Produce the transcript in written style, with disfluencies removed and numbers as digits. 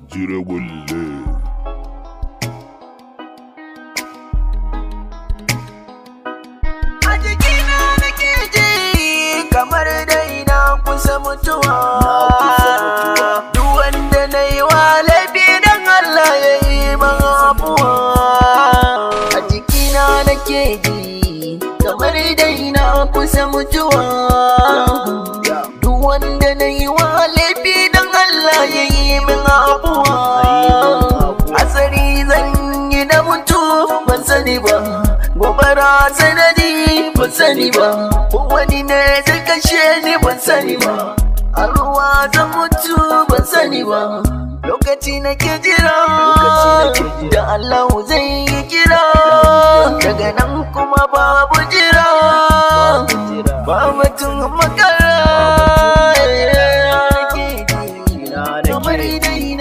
Jire gulle. A jikina nake ji kamar dai na kusa mutuwa. Duk wanda na yi wa laifi don Allah ya yi min afuwa. A jikina nake ji kamar dai na kusa mutuwa. Duk wanda na yi wa laifi don Allah ya yi min afuwa. Asali zan yi na mutu ban sani ba. Gobara sanadi ban sani ba, wani ne zai kashe ni ban sani ba, a ruwa zan mutu ban sani ba. Lokaci nake jira da Allah zai yi kira, daga nan kuma babu jira, ba mutum makara. Kamar dai